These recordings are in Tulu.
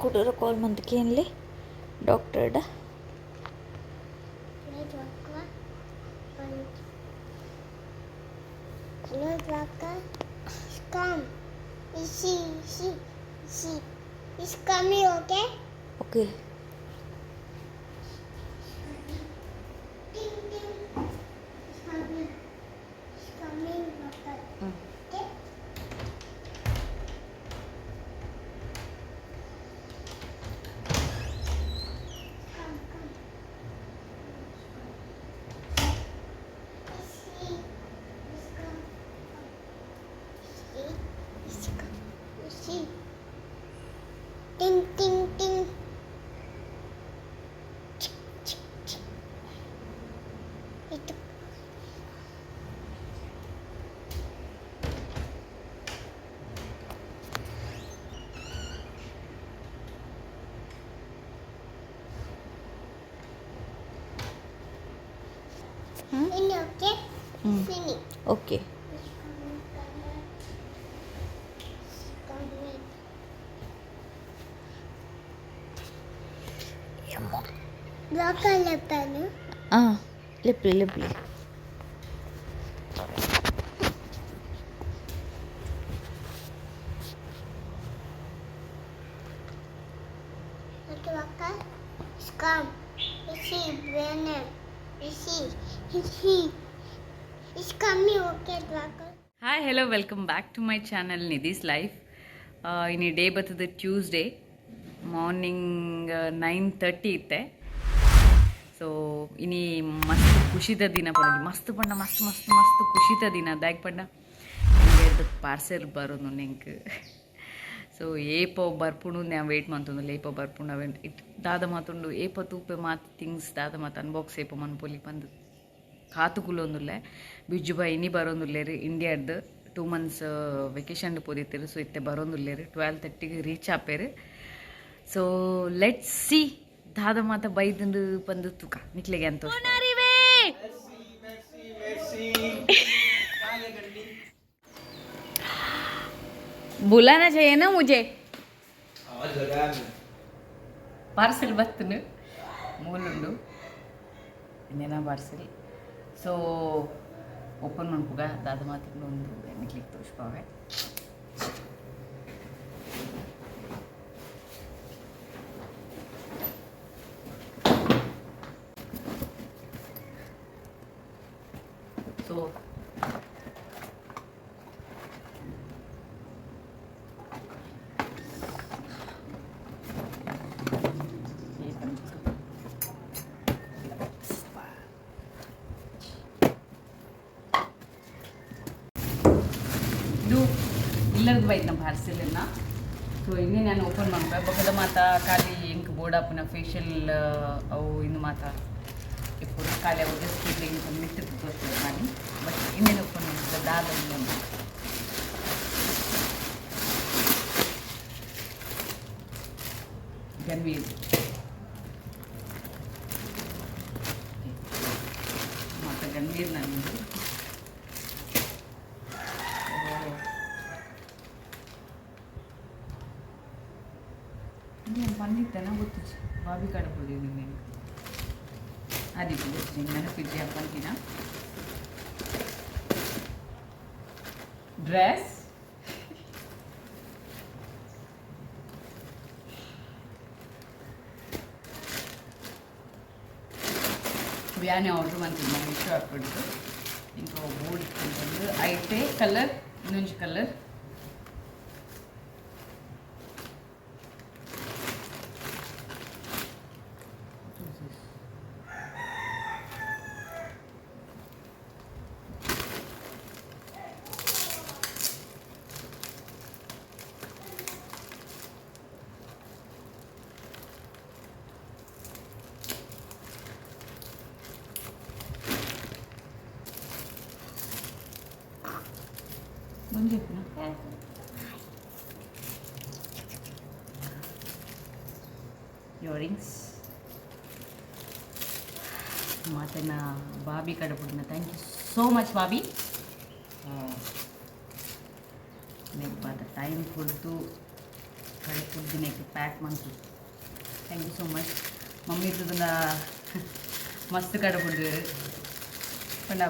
ಕುಡೊರ ಕಾಲ್ ಮಂತ್ ಕೇನ್ಲೆ ಡಾಕ್ಟರ್ಡ. Okay. Ting ting ting. Chick, chick, chick. Itu. Ini okay? Sini. Okay. ಲೆಪ್ಲಿ ಲೆಪ್ಲಿ. Hi, hello, welcome back to my channel Nidhi's life. ಇನಿ ಡೇ ಬತ್ತದ ಟ್ಯೂಸ್ಡೇ ಮಾರ್ನಿಂಗ್ 9:30 ಇತ್ತೆ. ಸೊ ಇನಿ ಮಸ್ತ್ ಖುಷಿದ ದಿನ ಪಂಡ, ಮಸ್ತ್ ಪಂಡ ಮಸ್ತ್ ಮಸ್ತ್ ಮಸ್ತ್ ಖುಷಿದ ದಿನ. ದಾಯೆ ಪಂಡ ಇಂಡಿಯಾದ ಪಾರ್ಸೆಲ್ ಬರೋದು ನೆಂಕ್. ಸೊ ಏಪ ಬರ್ಪುಂಡು ನಾನು ವೇಟ್ ಮಂತೊಂದುಲ್ಲೆ, ಏಪ ಬರ್ಪುಂಡು ಅವೆನ್ it ದಾದ ಮಾತುಂಡು, ಏಪ ತೂಪೆ ಮಾತ್ ಥಿಂಗ್ಸ್ ದಾದ ಮಾತು ಅನ್ಬಾಕ್ಸ್ ಏಪ ಮನ್ಪೊಲಿ ಪಂದ್ ಕಾತು ಕುಲ್ಲೊಂದುಲ್ಲೆ. ಬಿಜ್ಜು ಬಾಯ್ ಇನಿ ಬರೋಂದುಲ್ಲೇರು ಇಂಡಿಯಾಡ್ದು 2 ಮಂತ್ಸ್ ವೆಕೇಶನ್ ಪೋದಿತ್ತೇರು. ಸೊ ಇತ್ತೆ ಬರೋಂದುಲ್ಲೇರು 12:30 ರೀಚ್ ಆಪೇರು. ಸೊ let's see ದಾದ ಮಾತ ಬೈದಂಡು ಪಂದು ತುಕ ನಿಕ್ಲೆಗೆ ಅಂತ. बुलाना चाहिए ना मुझे. आवाज लगाया मैं. ಪಾರ್ಸೆಲ್ ಬತ್ತನು ಮೂಲುಂಡು ಇಂದೇನ ಪಾರ್ಸೆಲ್. ಸೊ ಓಪನ್ ಮನ್ಪುಗ ದಾದ ಮಾತ್ರ ಒಂದು ನಿಕ್ಲಿಕ್ ತೋರಿಸ್ಪಾವೆ. ಸೊ ಇದು ಇಲ್ಲದ ಬೈದ್ನ ಪಾರ್ಸೆಲನ್ನ. ಸೊ ಇನ್ನೇ ನಾನು ಓಪನ್ ಮಾಡ್ಬೆ ಬೊಕದ ಮಾತ ಖಾಲಿ ಎಂಕ್ ಬೋರ್ಡ್ ಆಪುನ ಫೇಶಿಯಲ್ ಅವು ಇನ್ನು ಮಾತ ಇಪ್ಪು ಖಾಲಿ ಅವು ಜಸ್ಟ್ ಇಲ್ಲಿ ಇಂಕ್ ಮಿತ್ತು ತೋರಿಸ್ತದೆ ನಾನು. ಬಟ್ ಇನ್ನೇನು ಓಪನ್ ಮಾಡ್ದೆ ದಾದ ಉಂಡು. ಗನ್ವೀರ್ ಮಾತ ಗನ್ವೀರ್ ನನ್ನದು. నేను ಪನ್ನಿತ್ತೇನ ಗೊತ್ತಿಚ್ಚಿ ಬಾಬಿ ಕಡಪುಡಿ ನಿನ್ನೆ ಅದು ಗೊತ್ತಿಚ್ಚಿ ನೆನಪಿಜ್ಜಿ ಪಂತಿನ ಡ್ರೆಸ್. ಬಿರಿಯಾನಿ ಆರ್ಡರ್ ಮಂತಿದ್ದೆ ಮೀಶೋ ಆ್ಯಪ್ ಇಂಕ ಬೋರ್ಡ್ ಇತ್ತು. ಐಟೆ ಕಲರ್ ಇನ್ನೊಂಜಿ ಕಲರ್. ಒಂಜಿ ಇಯರಿಂಗ್ಸ್ ಮಾತನ್ನ ಬಾಬಿ ಕಡಪುಡಿನ. Thank you so much Bobby. ನೆಗ್ ಬಾತ ಟೈಮ್ ಕೊಡ್ದು ಕಡೆ ಫುಡ್ದಿನಕ್ಕೆ ಪ್ಯಾಕ್ ಮಂತು. Thank you so much mummy. ಇತ್ತದನ್ನ ಮಸ್ತ್ ಕಡೆ ಕೊಡ್ದೇರು ಪಂಡ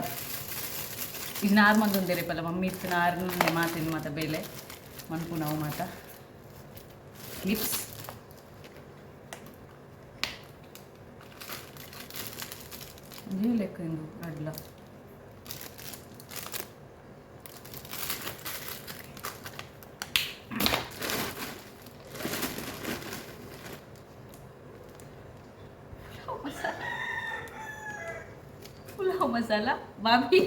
ಇದು ನಾರ್ ಮಂದೊಂದೇರೆ ಪಲ್ಲ ಮಮ್ಮಿ ಇತ್ತು ನಾರ್ನ ಮಾತಿನ ಮಾತ ಬೇಲೆ ಮನ್ಪು ನಾವು ಮಾತ ಕ್ಲಿಪ್ಸ್ ಲೆಕ್ಕ ಇಂದು ಅಡ್ಲ. ಪುಲಾವ್ ಮಸಾಲ ಬಾಬಿ.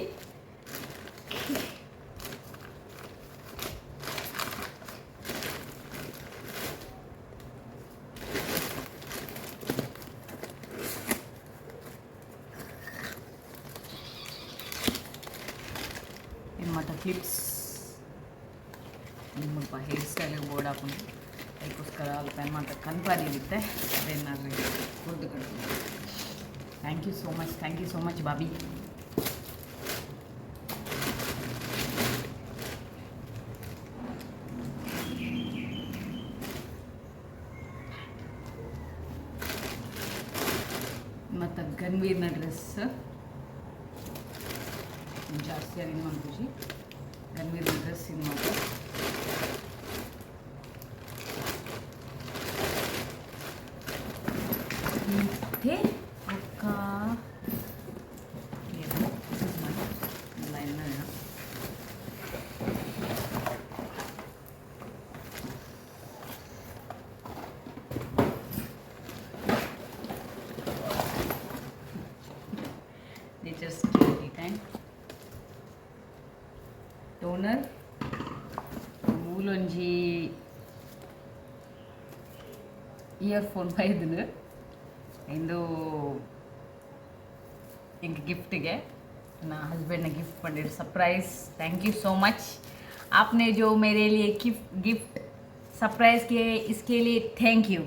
ಏನು ಮಾತ ಕ್ಲಿಪ್ಸ್ ನಿಮ್ಮ ಹೇರ್ ಸ್ಟೈಲಿಗೆ ಬೋರ್ಡ್ ಹಾಕೊಂಡು ಅದಕ್ಕೋಸ್ಕರ ಅಲ್ಪ ಮಾತ ಕನ್ಪಾರಿರುತ್ತೆ ಅದೇನಾದ್ರು ಕುಡ್ದು ಕಡ್ದು. Thank you so much, thank you so much Bobby. ಮತ್ತು ಗನ್ವೀರ್ನ ಡ್ರೆಸ್ ಜಾಸ್ತಿ ಆಗಿ ಖುಷಿ. ಗನ್ವೀರ್ನ ಡ್ರೆಸ್ ಇದು ಮಾತ್ರ. ಮತ್ತೆ ಅಕ್ಕ ಲೈನ್. Nature's time toner ಮೂಲೊಂಜಿ ಇಯರ್ಫೋನ್ ಬೈದನು ಇಂದು ಎಂಕ್ ಗಿಫ್ಟ್ಗೆ ನನ್ನ ಹಸ್ಬೆಂಡ್ನ ಗಿಫ್ಟ್ ಪಂಡಿರು. Surprise. Thank you so much. आपने जो मेरे लिए गिफ्ट गिफ्ट सरप्राइज किए, इसके लिए thank you.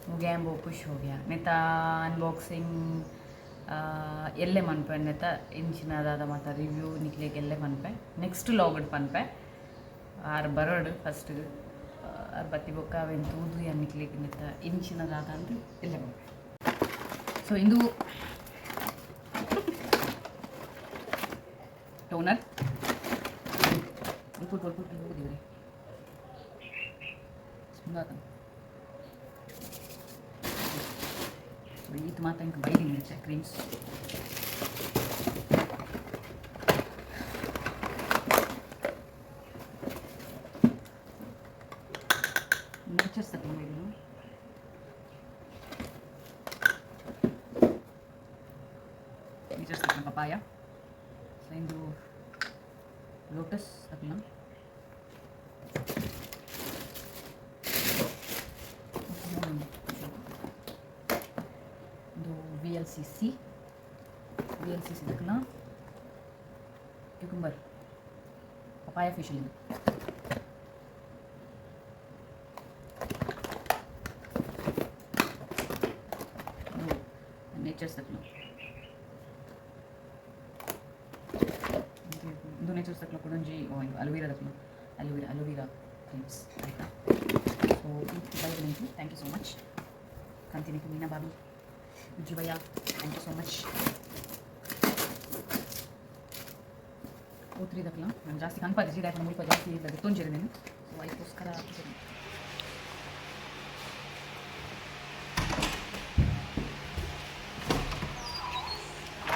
हो गया, वो खुश हो गया. ನೆತ ಅನ್ಬಾಕ್ಸಿಂಗ್ ಎಲ್ಲೆ ಮನ್ಪೆ, ನೆತ ಇಂಚಿನ ದಾದ ಮಾತ ರಿವ್ಯೂ ನಿಕ್ಲೆಗ್ ಎಲ್ಲೆ ಮನ್ಪೆ, ನೆಕ್ಸ್ಟ್ ಲಾಗ್ಡ್ ಪನ್ಪೆ. ಆರ್ ಬರೋಡು ಫಸ್ಟ್, ಆರ್ ಬತ್ತಿ ಬೊಕ್ಕ ಅವೆನ್ ತೂದು ಯಾನ್ ನಿಕ್ಲೆಗ್ ನೆತ ಇಂಚಿನ ದಾದ ಅಂದ್ ಎಲ್ಲೆ ಮನ್ಪೆ. ಸೊ ಇಂದು ಟೋನರ್ ಉಲ್ಪು ಉಲ್ಪು ಹೋಗುದಿವ್ರಿ ಸುಂದರ. ಸೊ ಈತ್ ಮಾತ ಇಂಕ್ ಬೈದಿನಿ ಕ್ರೀಮ್ಸ್. ನೇಚರ್ಸ್ ತಗೊಂಡಿದ್ದೀನಿ. ನೇಚರ್ಸ್ ತಗೊಂಡು ಪಪಾಯ. ಸೊ ಇಂದು ಲೋಟಸ್ ತಗೊಳ್ಳ. ಇದು V L C C, V L C C ತಕ್ಕನ cucumber papaya facial ಇದು. ಇದು ನೇಚರ್ಸ್ ತಕ್ಕನ, ಇದು ನೇಚರ್ಸ್ ತಕ್ಕನ ಕೊಡೊಂಜಿ. ಇದು ಅಲೋವೆರಾ ತಕ್ಕನ, ಅಲೋವೆರಾ ಅಲೋವೆರಾ ಕ್ರೀಮ್ಸ್ ಆಯಿತಾ. ಸೊ ಈ thank you so much continue Meena Bobby Ujju bhaiya, thank you so much. ಓತ್ರಿ ದಕ್ಲ ನಾನು ಜಾಸ್ತಿ ಕನ್ಪಾದಿ ಸೀದಾ ಮುಲ್ಪ ಜಾಸ್ತಿ ತೊಂಜಿರಿ ನಾನು. ಸೊ ಅದಕ್ಕೋಸ್ಕರ.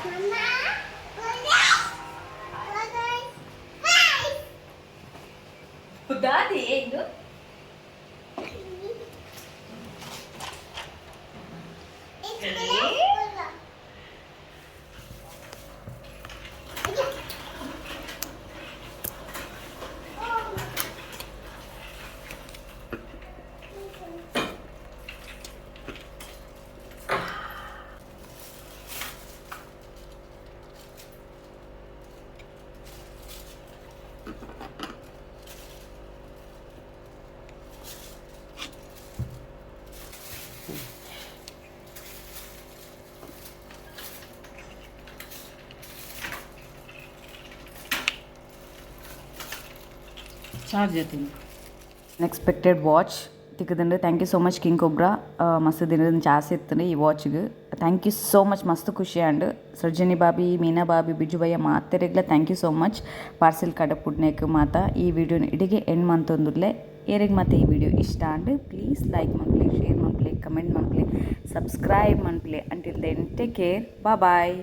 Mama, five. ದಾದಿ ಇದು. It's cola. Yeah. Oh. Charge ಆತೀನಿ. ಅನ್ಎಕ್ಸ್ಪೆಕ್ಟೆಡ್ ವಾಚ್ ತಿಕ್ಕದಂಡು. Thank you so much king cobra. ಮಸ್ತ್ ದಿನದ ಜಾಸ್ತಿ ಇತ್ತು ಈ ವಾಚ್ಗೆ. Thank you so much, ಮಸ್ತ್ ಖುಷಿ ಆಂಡ್. ಸೃಜನಿ ಬಾಬಿ, ಮೀನಾ Bobby, Biju bhaiya ಮಾತೆರೆಗ್ಲ thank you so much parcel ಕಡಪುಡ್ನೇಕ್ ಮಾತ. ಈ ವಿಡಿಯೋನ ಇಡಿಗೆ ಎಂಡ್ ಮಂತೊಂದುಲ್ಲೆ. ಏರೆಗ್ ಮತ್ತೆ ಈ ವಿಡಿಯೋ ಇಷ್ಟ ಆಂಡ್, ಪ್ಲೀಸ್ ಲೈಕ್ ಮನ್ಪುಲೆ, ಶೇರ್ ಮನ್ಪುಲೆ, ಕಮೆಂಟ್ ಮನ್ಪುಲೆ, ಸಬ್ಸ್ಕ್ರೈಬ್ ಮನ್ಪುಲೆ. Until then, take care, bye.